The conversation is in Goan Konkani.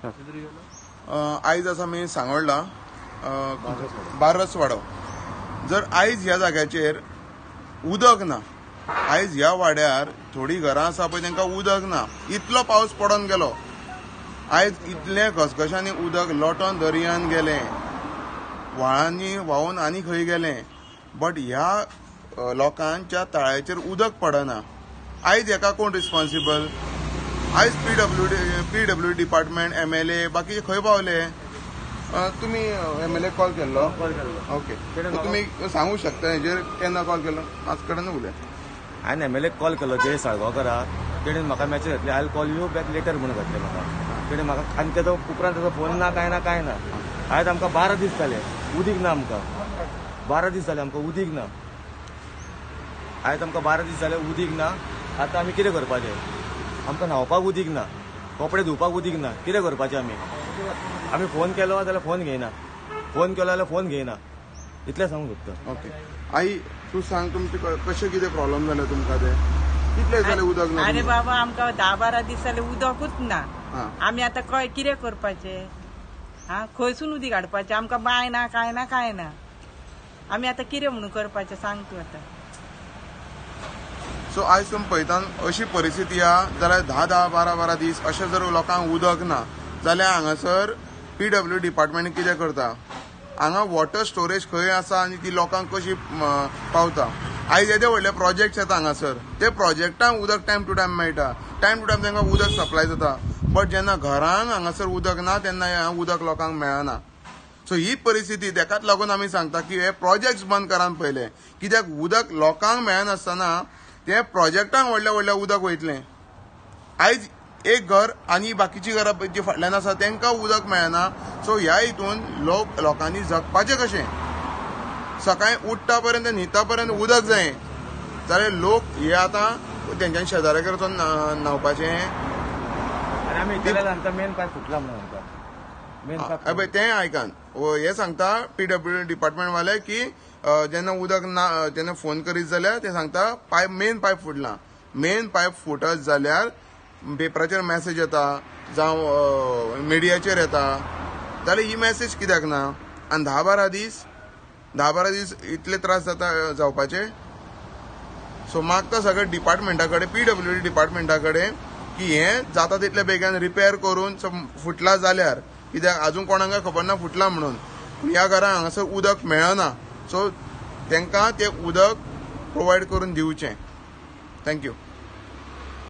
आयज आसा आमी सांगोडला बारसवाडो. जर आयज ह्या जाग्याचेर उदक ना, आयज ह्या वाड्यार थोडी घरां आसा पळय तांकां उदक ना, इतलो पावस पडोन गेलो, आयज इतले घसघशांनी उदक लोटोन दर्यान गेलें, व्हाळांनी व्हांवून आनी खंय गेलें, बट ह्या लोकांच्या तळ्याचेर उदक पडना. आयज हेका कोण रिस्पॉन्सिबल? आयज पीडब्ल्यू डिपार्टमेंट, MLA बाकीचे खंय पावले? तुमी MLA call केल्लो? ओके, तुमी सांगू शकता हेजेर केन्ना कॉल केलो? आज कडेन उलय. हांवें MLA call केलो जय साळगांवकराक, तेणेन म्हाका मॅसेज घातली, I call you back later म्हणून घातले म्हाका तेणें म्हाका. आनी तेजो उपरांत तेजो फोन ना, कांय ना, कांय ना. आयज आमकां 12 दीस जाले उदीक ना, आमकां 12 दीस जाले आमकां उदीक ना. आयज आमकां 12 दीस जाले उदीक ना. आतां आमी कितें करपाचें? आमकां न्हांवपाक उदीक ना, कपडे धुवपाक उदीक ना, कितें करपाचें आमी? आमी फोन केलो जाल्यार फोन घेयना, फोन केलो जाल्यार फोन घेयना, इतलें सांगूंक सोदता. ओके आई, तूं सांग तुमचे कशें कितें प्रॉब्लम जालें तुमकां? ते कितले जाले उदक ना? अरे बाबा, आमकां 10-12 दीस जाले उदकूच ना. आमी आतां कळ्ळें कितें करपाचें? हा, खंयसून उदीक हाडपाचें? आमकां बांय ना, कांय ना, कांय ना. आमी आतां कितें म्हणून करपाचें सांग तूं आतां. सो आयज तुमी पळयता अशी परिस्थिती आहा जाल्यार 10-10, 12-12 दीस अशें जर लोकांक उदक ना जाल्यार हांगासर PW department कितें करता? हांगा वॉटर स्टोरेज खंय आसा आनी ती लोकांक कशी पावता? आयज येदे व्हडले प्रोजेक्ट्स येता हांगासर, ते प्रोजेक्टांक उदक टायम टू टायम मेळटा, टायम टू टायम तांकां उदक सप्लाय जाता, बट जेन्ना घरांक हांगासर उदक ना तेन्ना उदक लोकांक मेळना. सो ही परिस्थिती तेकाच लागून आमी सांगता की हे प्रोजेक्ट्स बंद करान पयले, कित्याक उदक लोकांक मेळनासतना ते प्रोजेक्टांक व्हडले व्हडले उदक वयतलें. आयज एक घर आनी बाकीची घरां जी फाटल्यान आसा तांकां उदक मेळना. सो ह्या हितून लोकांनी जगपाचें कशें? सकाळीं उठ्ठा पर्यंत न्हिता पर्यंत उदक जाय जाल्यार लोक हे आतां तेंच्यानी शेजाऱ्यागेर वचोन न्हांवपाचें. मेन पायप फुटला म्हणून पळय तें आयकान हे सांगता PW department वाले की जेन्ना उदक ना जेन्ना फोन करीत जाल्यार ते सांगता पायप मेन पायप फुटला. मेन पायप फुटत जाल्यार पेपराचेर मॅसेज येता जावं मिडियाचेर येता, जाल्यार ही मॅसेज कित्याक ना? आनी 10-12 दीस 10-12 दीस इतले त्रास जाता जावपाचे. सो मागता सगळे डिपार्टमेंटा कडेन, PWD डिपार्टमेंटा कडेन की हें जाता तितले बेगीन रिपेर करून फुटला जाल्यार, कित्याक आजून कोणाक खबर ना फुटला म्हणून, पूण ह्या घरांक हांगासर उदक मेळना, सो तांकां तें उदक प्रोवायड करून दिवचें. Thank you.